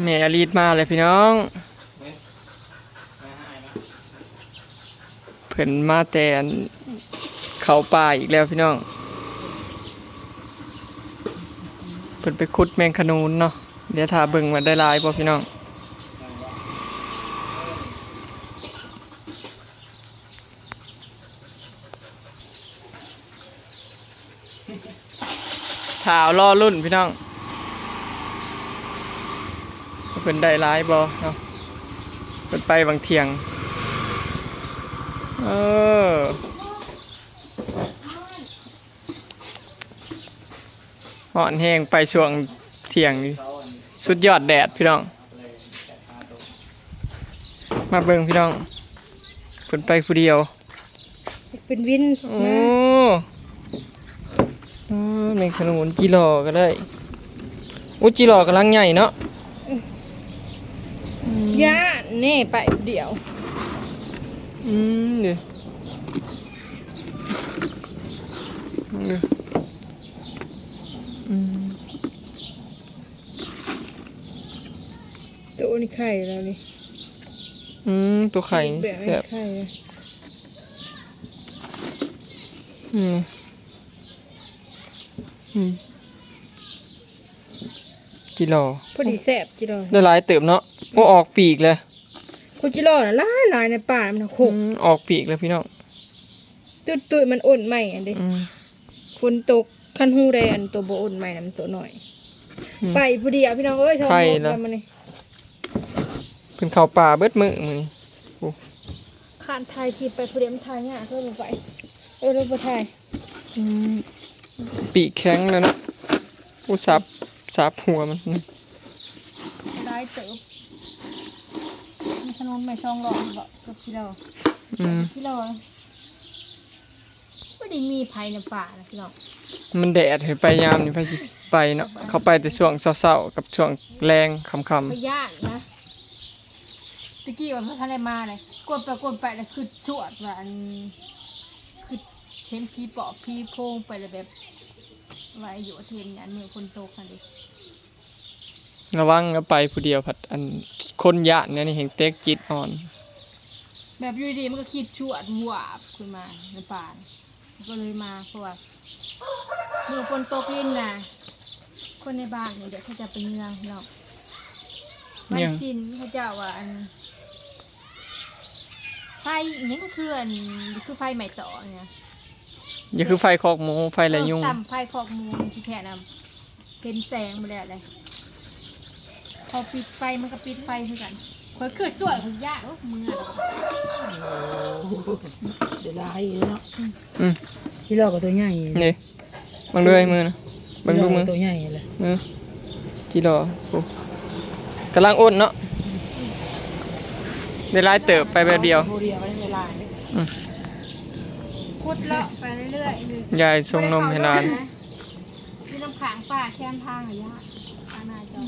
ແມ່ອາລີດມາແລ້ວພີ່ນ້ອງ ເພິ່ນມາແຕ່ອັນເຂົ້າປ່າອີກແລ້ວພີ່ນ້ອງ ເພິ່ນໄປຂຸດແມງຂະນູນເນາະ ດຽວຖ້າເບິ່ງວ່າໄດ້ຫຼາຍບໍ່ພີ່ນ້ອງ. ຖ້າລໍລຸ້ນພີ່ນ້ອງ ວ່າເພິ່ນໄດ້ຫຼາຍບໍ່ເນາະ ເພິ່ນໄປຫວ່າງທ່ຽງ ເອີ. ຮ້ອນແຮງ ໄປຊ່ວງທ່ຽງນີ້ ສຸດຍອດແດດພີ່ນ້ອງ ມາເບິ່ງພີ່ນ້ອງ ເພິ່ນໄປຜູ້ດຽວ ເປັນວິນ ໂອ້ ມາ ເອີ ແມງຂະນູນ ຈິຫຼໍ່ກໍໄດ້ ໂອ້ ຈິຫຼໍ່ກຳລັງໃຫຍ່ເນາະ ອືມ ຢ້ານແນ່ໄປຜູ້ດຽວ ອືມ ເດ້. ອືມ ໂຕນີ້ໄຂ່ແລ້ວນີ້ ອືມ ໂຕໄຂ່ ແບບນີ້ ແບບໄຂ່ ອືມ ອືມ. ຈິຫຼໍ່ ພໍດີແຊບ ຈິຫຼໍ່ ໄດ້ຫຼາຍເຕີບເນາະ ໂອ້ ອອກປີກເລີຍ ໂຄ ຈິຫຼໍ່ນະ ຫຼາຍໆ ໃນປ່າມັນໂຄ ອືມ ອອກປີກເລີຍພີ່ນ້ອງ ຕຸ້ຍໆ ມັນອົນໃໝ່ຫັ້ນເດ້ ອືມ ຝົນຕົກ ຄັນຮູ້ໄດ້ອັນໂຕບໍ່ອົນໃໝ່ນະ ມັນໂຕນ້ອຍ ອືມ ໄປຜູ້ດຽວພີ່ນ້ອງເອີຍ ສອງ ໄຂ່ ໂມງແລ້ວ ແລ້ວມື້ນີ້ ເພິ່ນເຂົ້າປ່າເບິດມື້ມື້ນີ້ ໂອ້ ຄັນຖ່າຍຄລິບໄປຜູ້ດຽວ ມັນຖ່າຍຍາກ ເພິ່ນບໍ່ໄປ ເອີ ເລີຍບໍ່ຖ່າຍ. ອືມ ປີກແຂງແລ້ວເນາະ ໂອ້ ສາບ ສາບຫົວມັນ ຫຼາຍເຕີບ ມີຖະໜົນໃໝ່ສອງລ້ອນເບາະ ເກືອບກິໂລ ອືມ ກິໂລ ບໍ່ໄດ້ມີໃຜໃນປ່ານະພີ່ນ້ອງ ມັນແດດ ໃຫ້ໄປຍາມນີ້ໃຜຊິໄປເນາະ ເຂົາໄປແຕ່ຊ່ວງເຊົ້າໆ ກັບຊ່ວງແລງຄ່ຳໆ ຂ້ອຍຢ້ານນະ ຕະກີ້ວ່າບໍ່ທັນໄດ້ມາເລີຍ ກວນໄປກວນໄປແລ້ວຄຶດຊວດວ່າ ອັນ ຄຶດເຫັນຜີປອບຜີໂພງໄປແລ້ວ ແບບວ່າອາຍຸເຫັນອັນມື້ຝົນຕົກຫັ້ນເດ້ ລະວັງເດີ້ ໄປຜູ້ດຽວພັດ ອັນ ຄົນຢ້ານແນວນີ້ແຮ່ງແຕກຈິດອ່ອນ ແບບຢູ່ດີໆ ມັນກໍຄຶດຊວດວາບຂຶ້ນມາໃນປ່າ ກໍເລີຍມາ ເພາະວ່າມື້ຝົນຕົກລິນນະ ຄົນໃນບ້ານນີ້ເດ ເຂົາເຈົ້າໄປເຫຍື່ອງເນາະ ວັນສິນເຂົາເຈົ້າວ່າ ອັນ ໄຟອີ່ຫຍັງ ຄື ອັນ ຄືໄຟໄໝ້ຕໍ່ນີ້ນະ ຢ່າຄືໄຟຄອກໝູ ໄຟໄລ່ຍຸງ ເອີ ສ່ຳໄຟຄອກໝູ ທີ່ແທ້ນະ ເຫັນແສງບໍ່ແລ້ວເລີຍ ເຂົາປິດໄຟ ມັນກໍປິດໄຟຄືກັນ ຂ້ອຍຄືສວຍ ຂ້ອຍຢ້ານ ໂອ້ ເມື່ອຍ ໂອ້ ໄດ້ຫຼາຍຢູ່ເນາະ ອືມ ອືມ ທີ່ລາວກໍຕົວໃຫຍ່ ນີ້ ເບິ່ງເດີມືນະ ເບິ່ງດູມື ໂຕໃຫຍ່ເລີຍ ອືມ ຈິຫຼໍ່ ໂອ້ ກຳລັງອົນເນາະ ໄດ້ຫຼາຍເຕີບ ໄປແບບດຽວ ອືມ ຂຸດເລາະໄປເລື້ອຍໆ ຍາຍຊົງນົມໃຫ້ຫຼານ ຢູ່ນຳຂ້າງປ່າແຄມທາງອະຍາ ຂ້າງໜ້າເຈົ້າ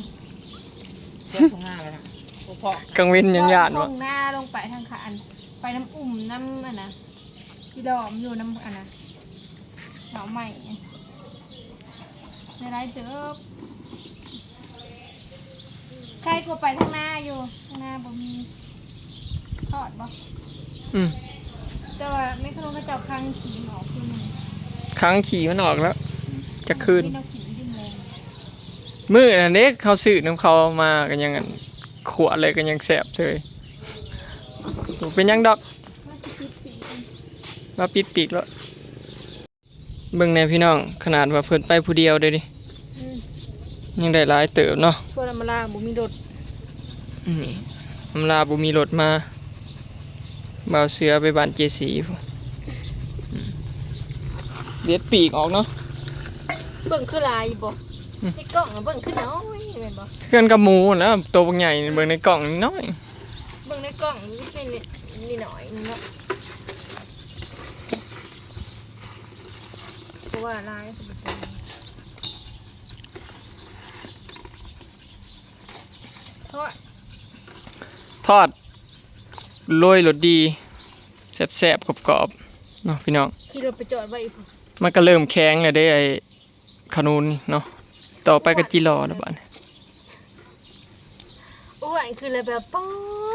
ເຈົ້າຂ້າງໜ້າແລ້ວນະ ບໍ່ພໍ ກາງເວັນຍັງຢ້ານເນາະ ທົ່ງນາລົງໄປທາງຂ້າງ ໄປນຳອຸ່ມນຳອັນນະ ທີ່ດອມຢູ່ນຳອັນນະ ເສົາໄມ້ ໄດ້ຫຼາຍເຕີບ ໄຄກວ່າໄປທາງນາຢູ່ ທາງນາບໍ່ມີ ທອດບໍ່? ອືມ ແຕ່ວ່າແມ່ຂະໜົນເຂົາເຈົ້າຂັງຂີ້ມັນອອກຄືໜຶ່ງ ຂັງຂີ້ມັນອອກແລ້ວ ອືມ ຈັກຄືນ ກິນເອົາກິນອີ່ມແລ້ວ ມື້ນັ້ນເດ້ ເຮົາຊື້ນຳເຂົາມາກໍຍັງ ອັນ ຂົ້ວເລີຍກໍຍັງແຊບເຊີຍ ບໍ່ເປັນຫຍັງດອກ ມາປິດປີກໂລດ ເບິ່ງແດ່ພີ່ນ້ອງ ຂະໜາດວ່າເພິ່ນໄປຜູ້ດຽວເດ້ນີ້ ອືມ ຍັງໄດ້ຫຼາຍເຕີບເນາະ ທົ່ວລຳມາລາບໍ່ມີລົດ ນີ້ ອຳລາບໍ່ມີລົດມາ ບ່າວເສືອໄປບ້ານເຈສີພຸ້ນ ອືມ ເດັດປີກອອກເນາະ ເບິ່ງຄືຫຼາຍຢູ່ບໍ່? ອືມ ໃນກ້ອງນະເບິ່ງຄືນ້ອຍແມ່ນບໍ່? ຄືກັນກັບໝູຫັ້ນແຫຼະ ໂຕບັກໃຫຍ່ ເບິ່ງໃນກ້ອງນ້ອຍ ເບິ່ງໃນກ້ອງນີ້ ນີ້ໜ້ອຍໜຶ່ງເນາະ ບໍ່ວ່າຫຼາຍ ທອດ ທອດ ໂລຍໂລດດີ ແຊບໆ ກອບໆ ເນາະພີ່ນ້ອງ ຂີ່ລົດໄປຈອດໄວ້ ມັນກໍເລີ່ມແຂງແລ້ວເດ້ ໄອ້ ຂະໜູນເນາະ ຕໍ່ໄປກໍຈິຫຼໍ່ແລ້ວບາດນີ້ ອັນຄືແລ້ວແບບ ປາ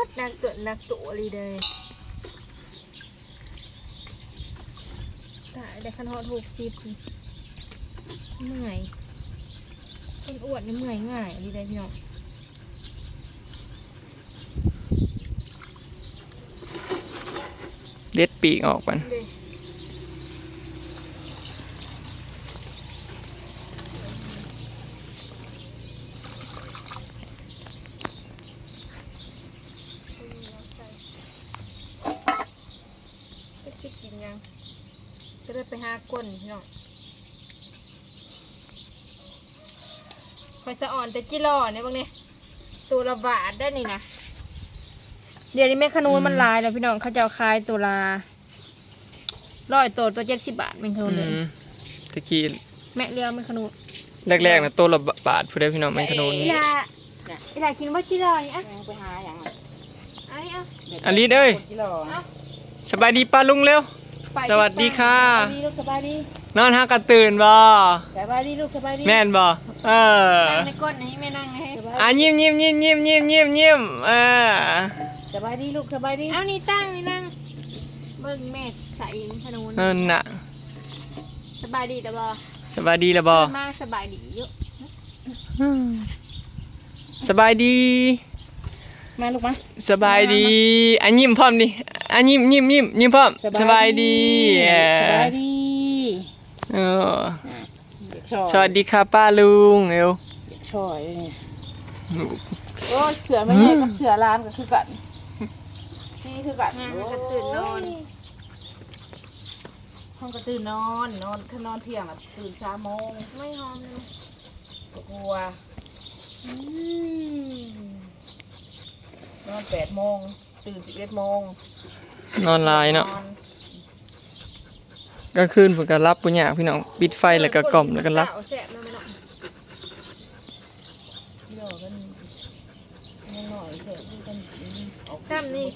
ດ ໜັກຕົວ ໜັກໂຕອີ່ຫຼີເດ້. ຕາຍແລ້ວ ຄັນຮອດຫົກສິບນີ້ ເມື່ອຍ. ຄົນອ້ວນນີ້ເມື່ອຍງ່າຍອີ່ຫຼີເດ້ພີ່ນ້ອງ. ເດັດປີກອອກກ່ອນ. ຈັກຊິກິນຫຍັງ ຈະໄດ້ໄປຫາກົ້ນພີ່ນ້ອງ. ຂ້ອຍສະອອນແຕ່ຈິລໍນີ້ ເບິ່ງນີ້ ໂຕລະບາດໄດ໋ນີ້ນະ. ດຽວນີ້ແມງຂະນູນມັນຫຼາຍແລ້ວພີ່ນ້ອງ ເຂົາເຈົ້າຂາຍໂຕລະຮ້ອຍໂຕ ໂຕເຈັດສິບບາດ ແມງຂະນູນ. ອືມ ແຕ່ກີ້ ແມະເລືອກແມງຂະນູນ ແລກໆນະ ໂຕລະບາດພຸ້ນເດ້ພີ່ນ້ອງ ແມງຂະນູນ. ອີ່ຫຼ້າ ອີ່ຫຼ້າກິນບໍ່ຈິລໍນີ້ ອະ ໄປຫາຫຍັງ ອັນນີ້ ອະ ອາລິດເອີຍ ສະບາຍດີປ້າລຸງເລັວ. ສະບາຍດີຄ່ະ ສະບາຍດີລູກ ສະບາຍດີ. ນອນຫາກັນຕື່ນບໍ່? ສະບາຍດີລູກ ສະບາຍດີ. ແມ່ນບໍ່? ເອີ ຕັ້ງໃນກົ້ນໃຫ້ແມ່ນັ່ງໃຫ້. ອ່າ ຍິ້ມໆໆໆໆ ເອີ ສະບາຍດີລູກ ສະບາຍດີ. ເອົານີ້ຕັ້ງ ນີ້ນັ່ງ ເບິ່ງແມ່ໃສ່ຂະໜົມ ນັ້ນນະ. ສະບາຍດີແລ້ວບໍ່? ສະບາຍດີແລ້ວບໍ່? ມາສະບາຍດີຢູ່. ສະບາຍດີ ມາລູກມາ ສະບາຍດີ. ອ່ະ ຍິ້ມພ້ອມນີ້ ອ່ະ ຍິ້ມ ຍິ້ມ ຍິ້ມ ຍິ້ມພ້ອມ. ສະບາຍດີ ສະບາຍດີ ເອີ ສະຫວັດດີຄ່ະປ້າລຸງເອີຍ. ຢາກຊ່ອຍນີ້ ໂອ້ຍ ເສື້ອແມ່ໃຫຍ່ກັບເສື້ອຫຼານກໍຄືກັນ ສີຄືກັນ. ນາງກໍຕື່ນນອນ ເຮົາກໍຕື່ນນອນ ນອນ ຄັນນອນທ່ຽງລະຕື່ນສາມໂມງ ໄມ້ຫອມ ກວ່າ ອືມ ນອນແປດໂມງ ຕື່ນສິບເອັດໂມງ. ນອນຫຼາຍເນາະ ນອນ ກາງຄືນເພິ່ນກໍຫຼັບບໍ່ຍາກພີ່ນ້ອງ ປິດໄຟແລ້ວກໍກ່ອມແລ້ວກໍຫຼັບ. ແຊບເນາະແມ່ເນາ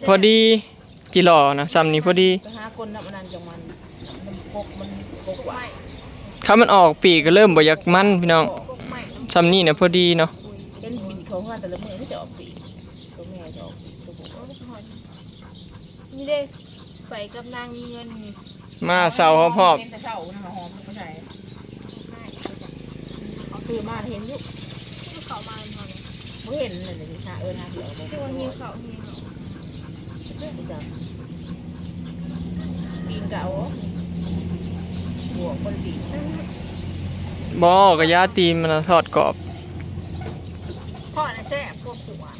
ະ. ພໍດີ ຈິລໍນະ ຊ່ຳນີ້ພໍດີ. ໄປຫາກົ້ນນຳອັນນັ້ນຈັ່ງມັນ ນ້ຳກົກມັນກົກວ່າ ຄັນມັນອອກປີກກໍເລີ່ມບໍ່ຢາກມັນພີ່ນ້ອງ. ຊ່ຳນີ້ນະພໍດີເນາະ. ເຫັນບິນເຂົ້າເຮືອນແຕ່ລະມື້ມີແຕ່ອອກປີກ ໂຕແມ່ຈະອອກປີກ ໂຕຜູ້ ນີ້ເດ້ ໄປກັບນາງມີເງິນນີ້ ມາເຊົ້າຮອບໆ ເຫັນແຕ່ເຊົ້ານະ ຫອມໄປໃສ ເອົາຕື່ນມາເຫັນຢູ່ ເຂົ້າມາ ບໍ່ເຫັນເລີຍ ເອີ້ນຫາເຂົາ ຄືວ່າຫິວເຂົ້າຫິວ ປີນກະເອົາ ບວກບໍ່ໄດ້ປີນ ບໍ່ ກະຢາຕີນມັນທອດກອບ ທອດແຊບກວ່າ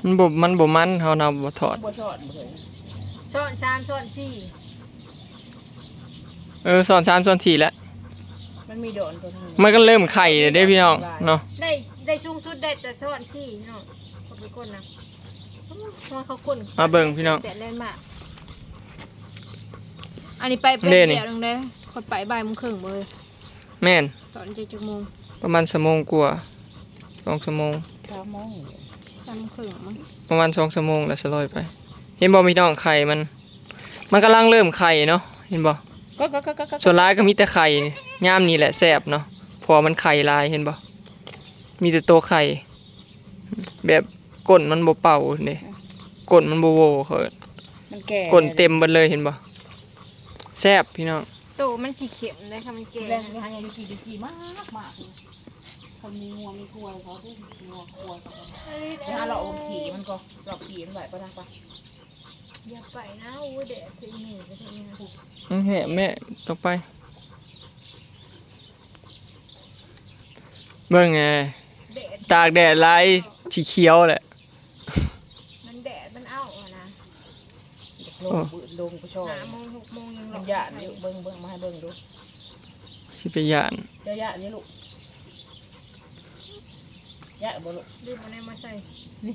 ມັນບໍ່ ມັນບໍ່ມັນ ເຮົານຳບໍ່ທອດ ບໍ່ຊ້ອນບໍ່ເຄີຍ ຊ້ອນສາມຊ້ອນສີ່ ເອີ ຊ້ອນສາມຊ້ອນສີ່ແຫຼະ ມັນມີດອນຕົວໜຶ່ງ ມັນກໍເລີ່ມໄຂ່ແລ້ວເດ້ພີ່ນ້ອງເນາະ ໄດ້ ໄດ້ສູງສຸດໄດ້ແຕ່ຊ້ອນສີ່ພີ່ນ້ອງ ເຂົາເປັນຄົນນະ ໂອ້ຍ ເຂົາຄົນ ມາເບິ່ງພີ່ນ້ອງ ແດດແລງມາ ອັນນີ້ໄປແປັບດຽວໜຶ່ງເດ້ ຂ້ອຍໄປບ່າຍໂມງເຄິ່ງເວີຍ ແມ່ນ ຕອນຈັກໂມງ ປະມານຊົ່ວໂມງກວ່າ ສອງຊົ່ວໂມງ ສາມໂມງ ສາມໂມງເຄິ່ງ ປະມານສອງຊົ່ວໂມງແລ້ວສະລອຍໄປ ເຫັນບໍ່ພີ່ນ້ອງ ໄຂ່ມັນ ມັນກຳລັງເລີ່ມໄຂ່ເນາະ ເຫັນບໍ່ ສ່ວນຫຼາຍກໍມີແຕ່ໄຂ່ ຍາມນີ້ແຫຼະແຊບເນາະ ເພາະວ່າມັນໄຂ່ຫຼາຍ ເຫັນບໍ່ ມີແຕ່ໂຕໄຂ່ ແບບກົ້ນມັນບໍ່ເປົ່າເດ້ ອືມ ກົ້ນມັນບໍ່ໂຫວ່ ເຂົາເອີ້ນ ມັນແກ່ ກົ້ນເຕັມເບິດເລີຍ ເຫັນບໍ່ ແຊບພີ່ນ້ອງ ໂຕມັນຊິເຂັ້ມເດ້ ຄັນມັນແກ່ ແລງໄປຫາຍາຍກິນ ກິນມາກໆ ຄົນມີງົວມີຄວາຍເຂົາເດ້ ງົວຄວາຍເຂົາ ໄປຫາເລາະເບິ່ງຂີ້ມັນກໍ ເລາະຂີ້ມັນໄວ້ ໄປນຳໄປ ຢ່າໄປນະ ໂອ້ຍ ແດດເຖິງນີ້ ອືມ ແຮະ ແມ່ ຕ້ອງໄປ ເບິ່ງແນ່ ຕາກແດດຫຼາຍ ສີຂຽວແຫຼະ ມັນແດດມັນເອົາຫັ້ນນະ ລົງ ລງໄປຊ່ອຍ ຫ້າໂມງ ຫົກໂມງຍັງ ມັນຢ້ານຢູ່ ເບິ່ງ ເບິ່ງ ມາໃຫ້ເບິ່ງດູ ຊິໄປຢ້ານ ເຈົ້າຢ້ານຢູ່ລູກ ຢ້ານບໍ່ລູກ ລືມເອົາແນວມາໃສ່ ນີ້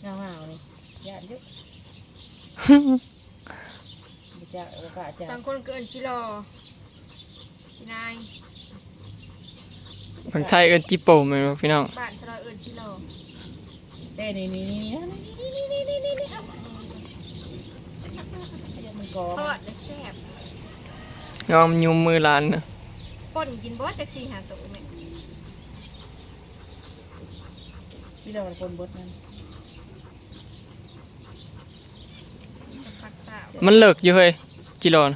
ງາວໆ ນີ້ ຢ້ານຢູ່ ບໍ່ຈັກ ບໍ່ກ້າຈັບ ບາງຄົນກໍເອີ້ນຈີຫຼໍ່ ຂີ້ນາຍ ທາງໄທເອີ້ນຈີໂປ່ແມ່ນບໍ່ພີ່ນ້ອງ ບ້ານຊະລາວເອີ້ນຈີຫຼໍ່ ເດ້ ນີ້ໆໆ ມັນກອບ ທອດແລ້ວແຊບ ລອງຍຸມມືຫຼານນະ ປົ່ນກິນບໍ່ ຈັກສີ່ຫ້າໂຕແມ່ນ ກິ ທີ່ເລີຍຄົນເບິດນັ້ນ ມັນເລິກຢູ່ເຮີ້ຍ ກິໂລນະ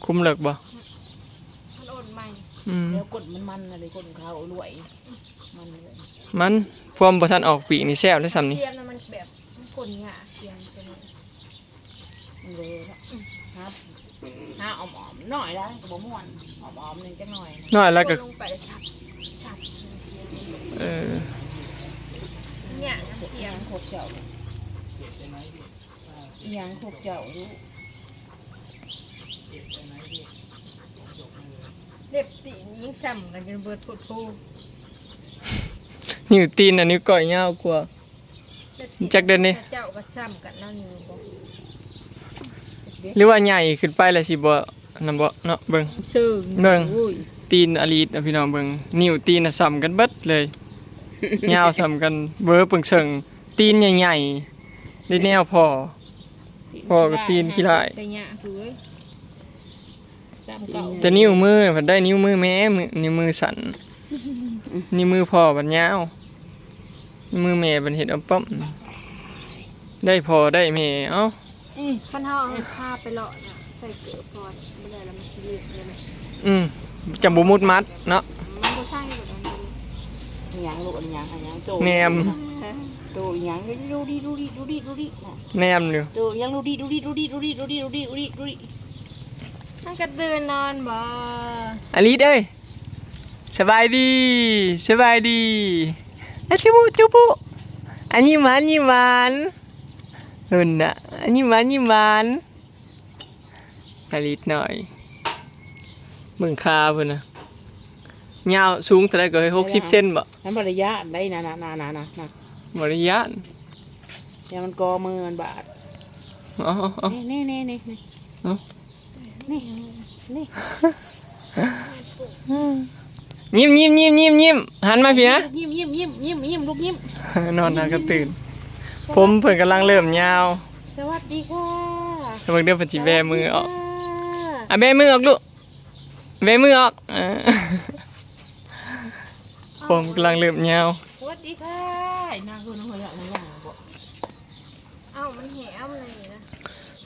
ຄຸມເລິກບໍ່? ມັນໂອນໃໝ່ ອືມ ແລ້ວກົ້ນມັນມັນນະເລີຍ ກົ້ນຂາວລວຍ ມັນເລີຍ ມັນພວມບໍ່ທັນອອກປີກນີ້ແຊບເລີຍຊ່ຳນີ້ ສຽມນະ ມັນແບບ ມັນກົ້ນຫຍ້າ ສຽມຕົວນີ້ ເລີຍລະ ຫາ ຫາອ້ອມໆ ໜ້ອຍຫຼາຍກໍບໍ່ມ່ວນ ອ້ອມໆ ນີ້ຈັກໜ້ອຍ ໜ້ອຍແລ້ວກໍ ລົງໄປແລ້ວຊັບ ຊັບ ເອີ ຫຍ້ານຳສຽມ ຂອບເຈົ້າ ອີຫຍັງຂອບເຈົ້າລູກ ເລັບຕີນຍັງຊ້ຳກັນຈົນເບິດໂພດໂພ ນິ້ວຕີນນະ ນິ້ວກ້ອຍຍາວກວ່າ. ຈັກເດີນີ້ ເຈົ້າກໍຊ້ຳກັນເນາະ ຫຼືວ່າໃຫຍ່ຂຶ້ນໄປແລ້ວຊິບໍ່ ນັ້ນບໍ່ເນາະ ເບິ່ງ ເຊິ່ງ ເບິ່ງ ໂອ້ຍ ຕີນອາລີດເນາະ ພີ່ນ້ອງເບິ່ງ ນິ້ວຕີນນະຊ້ຳກັນເບິດເລີຍ ຍາວຊ້ຳກັນເບີເບິ່ງເຊິ່ງ ຕີນໃຫຍ່ໆ ໄດ້ແນວພໍ້ ພໍ້ກໍຕີນຂີ້ຮ້າຍ ໃສ່ຍາກເວີຍ. ແຕ່ນິ້ວມືພັດໄດ້ນິ້ວມືແມ່ ມື ນິ້ວມືສັ້ນ ນິ້ວມືພໍ່ພັດຍາວ ນິ້ວມືແມ່ເພິ່ນເຮັດອຳປ້ອມ ໄດ້ພໍ່ໄດ້ແມ່ ເອົ້າ ຄັນເຮົາເອົາພາໄປເລາະນະ ໃສ່ເກີບພໍບໍ່ໄດ້ແລ້ວ ມັນຊິເລັບເລີຍ ອືມ ຈະບໍ່ມຸດມັດເນາະ ມັນບໍ່ໃສ່ແບບນັ້ນ ອີຫຍັງລູກ ອີຫຍັງ ອີຫຍັງໂຕ ແນມ ໂຕອີຫຍັງ ດູດີ ດູດີ ດູດີ ດູດີ ແນມຢູ່ ໂຕອີຫຍັງ ດູດີ ດູດີ ດູດີ ດູດີ ດູດີ ດູດີ ດູດີ ດູດີ ມັນກະຕື່ນນອນບໍ່? ອາລິດເອີຍ ສະບາຍດີ ສະບາຍດີ ອາຈຸບຸ ຈຸບຸ ອາ ຍິ້ມຫວານ ຍິ້ມຫວານ ເຫັນນະ ອາ ຍິ້ມຫວານ ຍິ້ມຫວານ ອາລິດນ້ອຍ ເບິ່ງຂາເພິ່ນນະ ຍາວສູງເທົ່າໃດກໍເຮີ້ຍ ຫົກສິບເຊັນບໍ່? ມັນບໍ່ໄດ້ຢ້ານໄດ໋ ນະ ນະ ບໍ່ໄດ້ຢ້ານ ຢ້ານມັນກໍມືມັນບາດ ເອົາ ເອົາ ເອົາ ນີ້ ນີ້ ນີ້ ນີ້ ເອົາ ນີ້ ນີ້ ຍິ້ມ ຍິ້ມ ຍິ້ມ ຍິ້ມ ຍິ້ມ ຫັນມາພີ້ນະ ຍິ້ມ ຍິ້ມ ຍິ້ມ ຍິ້ມ ຍິ້ມ ລູກຍິ້ມ ນອນນະກະຕື່ນ ຜົມເພິ່ນກຳລັງເລີ່ມຍາວ ສະຫວັດດີຄ່ະ ເບິ່ງເດີ ເພິ່ນຊິແບມືອອກ ສະຫວັດດີຄ່ະ ອາ ແບມືອອກລູກ ແບມືອອກ ເອີ ຜົມກຳລັງເລີ່ມຍາວ ສະຫວັດດີຄ່ະ ນາງຄືນ້ອງເຮົາຢາກມາຫຍັງບໍ່? ເອົ້າ ມັນແຫມນີ້ນະ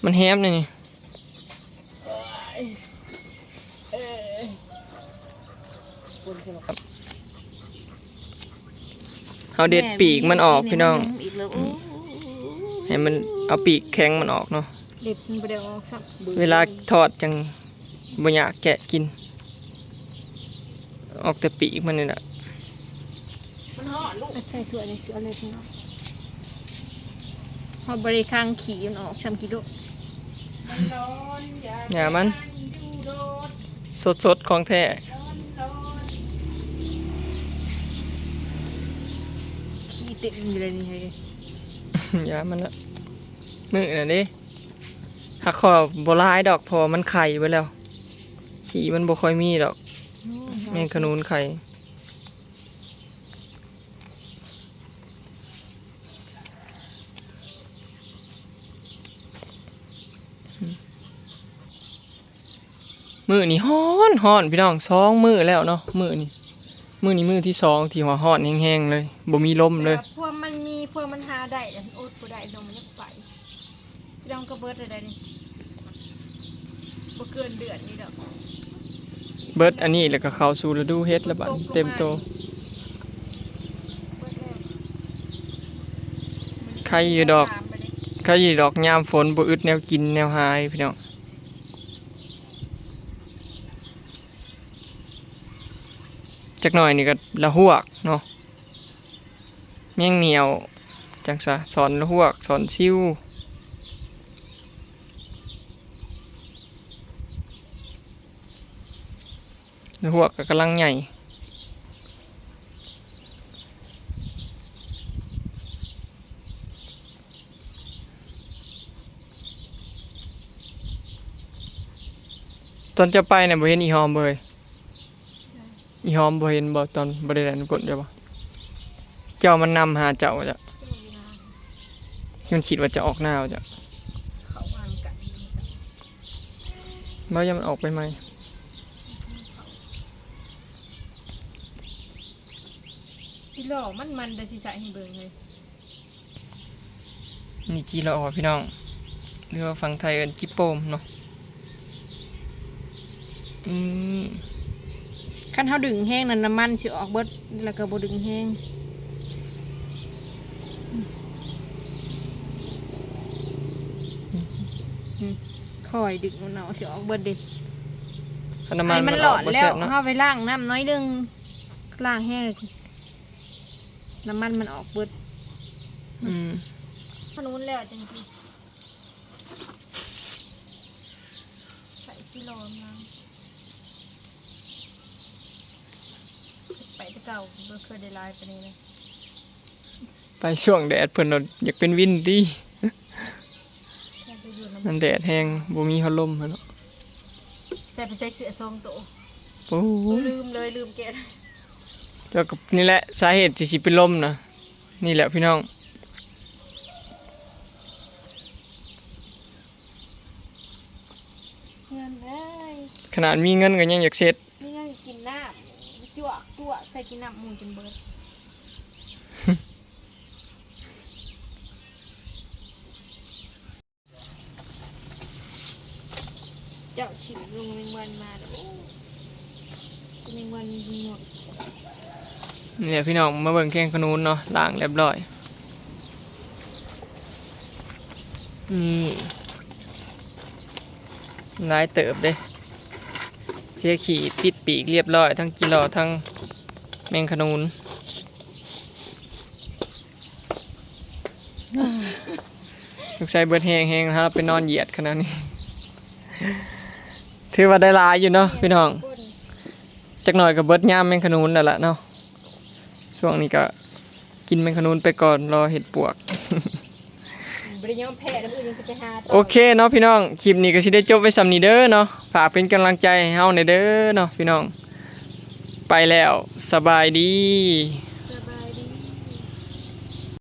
ມັນແຫມນີ້ ເຮົາເດັດປີກມັນອອກພີ່ນ້ອງ ໃຫ້ມັນ ເອົາປີກແຂງມັນອອກເນາະ ເລັບມັນບໍ່ໄດ້ອອກຊ້ຳ ເວລາທອດຈັ່ງບໍ່ຍາກແກະກິນ ອອກແຕ່ປີກມັນນີ້ແຫຼະ ມັນຮ້ອນລູກ ໃສ່ຖ້ວຍນີ້ຊິເອົາເລັບມັນອອກ ເຮົາບໍ່ໄດ້ຄັງຂີ້ມັນອອກຊ້ຳ ກິໂລ ມັນຮ້ອນ ຢ່າມັນ ສດໆ ຂອງແທ້ ຂີ້ເຕັມຢູ່ເລີຍນີ້ ເຮີ້ຍ ຢ່າມັນລະ ມື້ນັ້ນເດ້ ຫາກຂ້ອຍບໍ່ຫຼາຍດອກ ເພາະວ່າມັນໄຂ່ເບິດແລ້ວ ຂີ້ມັນບໍ່ຄ່ອຍມີດອກ ໂອ້ຍ ແມງຂະໜູນໄຂ່ ມື້ນີ້ຮ້ອນ ຮ້ອນ ພີ່ນ້ອງ ສອງມື້ແລ້ວເນາະ ມື້ນີ້ ມື້ນີ້ມື້ທີສອງທີ່ວ່າຮ້ອນແຮງໆ ເລີຍ ບໍ່ມີລົມເລີຍ ແຕ່ວ່າພວກມັນມີ ພວກມັນຫາໄດ້ ອົດບໍ່ໄດ້ ນ້ອງມັນຢາກໄປ ພີ່ນ້ອງ ກໍເບິດແລ້ວໄດ໋ນີ້ ບໍ່ເກີນເດືອນນີ້ດອກ ເບິດອັນນີ້ແລ້ວກໍເຂົ້າສູ່ລະດູເຫັດລະບາດ ເຕັມໂຕ ເບິດແລ້ວ ໄຄຢູ່ດອກ ໄຄຢູ່ດອກ ຍາມຝົນບໍ່ອຶດແນວກິນແນວຫາຍ ພີ່ນ້ອງ. ຈັກໜ້ອຍນີ້ກໍລະຫວກເນາະ ແມງໜຽວ ຈັ່ງຊະ ສອນລະຫວກ ສອນຊິວ ລະຫວກກໍກຳລັງໃຫຍ່. ຕອນເຈົ້າໄປນະ ບໍ່ເຫັນອີຫອມເລີຍ. ອີຫອມບໍ່ເຫັນບໍ່ ຕອນບໍ່ໄດ້ແລ່ນກົດເຈົ້າບໍ່? ເຈົ້າມັນນຳຫາເຈົ້າ ເຈົ້າ ມັນຄິດວ່າເຈົ້າອອກໜ້າ ເຈົ້າ ເຂົາຫານກັນ ບໍ່ ຢ້ານມັນອອກໄປໃໝ່. ຊິລໍມັນ ມັນແຕ່ຊິໃສ່ໃຫ້ເບິ່ງເລີຍ. ນີ້ຈີຫຼໍ່ພີ່ນ້ອງ ຫຼືວ່າຝັ່ງໄທເອີ້ນຈີໂປ່ມເນາະ. ອືມ ຄັນເຮົາດຶງແຮງນັ້ນ ນ້ຳມັນຊິອອກເບິດ ແລ້ວກໍບໍ່ດຶງແຮງ. ອືມ ຄ່ອຍດຶງມັນອອກ ຊິອອກເບິດເດ້. ຄັນນ້ຳມັນມັນອອກບໍ່ແຊບເນາະ. ເຮົາໄປລ້າງນ້ຳໜ້ອຍໜຶ່ງ ລ້າງແຮງ ນ້ຳມັນມັນອອກເບິດ. ອືມ ຂະໜູນແລ້ວຈັ່ງຊິໃສ່ຈີຫຼໍ່ມາ ໄປແຕ່ເກົ່າບໍ່ເຄີຍໄດ້ຫຼາຍປານນີ້ເລີຍ. ໄປຊ່ວງແດດເພິ່ນໂລດ ຢາກເປັນວິນຕິ. ມັນແດດແຮງ ບໍ່ມີພັດລົມຫັ້ນເນາະ. ໃສ່ໄປໃສ່ເສື້ອສອງໂຕ. ໂອ້ ລືມເລີຍ ລືມແກະ. ແລ້ວກໍນີ້ແຫຼະສາເຫດທີ່ຊິເປັນລົມນະ ນີ້ແຫຼະພີ່ນ້ອງ. ເຮືອນເອີຍ ຂະໜາດມີເງິນກໍຍັງຢາກເຊັດ. ມີຫຍັງກິນນ້ຳ ຈວກໆ ໃສ່ກິນນ້ຳໝູ່ຈົນເບິດ. ເຈົ້າຖິ້ມລົງແມງວັນມາແລ້ວ ໂອ້ ແມງວັນມີໝົດ. ນີ້ແຫຼະພີ່ນ້ອງ ມາເບິ່ງແຄງຂະໜູນເນາະ ລ້າງຮຽບຮ້ອຍ. ນີ້ ຫຼາຍເຕີບເດ້ ເສຍຂີ້ ປິດປີກຮຽບຮ້ອຍ ທັງຈີຫຼໍ່ ທັງແມງຂະໜູນ. ສົງໄສເບິດແຮງ ແຮງຫາໄປນອນຢຽດຂະໜາດນີ້. ຖືວ່າໄດ້ຫຼາຍຢູ່ເນາະພີ່ນ້ອງ ຈັກໜ້ອຍກໍເບິດຍາມແມງຂະໜູນແລ້ວລະເນາະ. ຊ່ວງນີ້ກໍກິນແມງຂະໜູນໄປກ່ອນ ລໍເຫັດປວກ. ບໍ່ໄດ້ຍອມແພ້ ແລ້ວມື້ອື່ນຊິໄປຫາຕໍ່. ໂອເຄເນາະພີ່ນ້ອງ ຄລິບນີ້ກໍຊິໄດ້ຈົບໄວ້ສ່ຳນີ້ເດີເນາະ. ຝາກເປັນກຳລັງໃຈໃຫ້ເຮົາແດ່ເດີເນາະພີ່ນ້ອງ. ໄປແລ້ວ ສະບາຍດີ.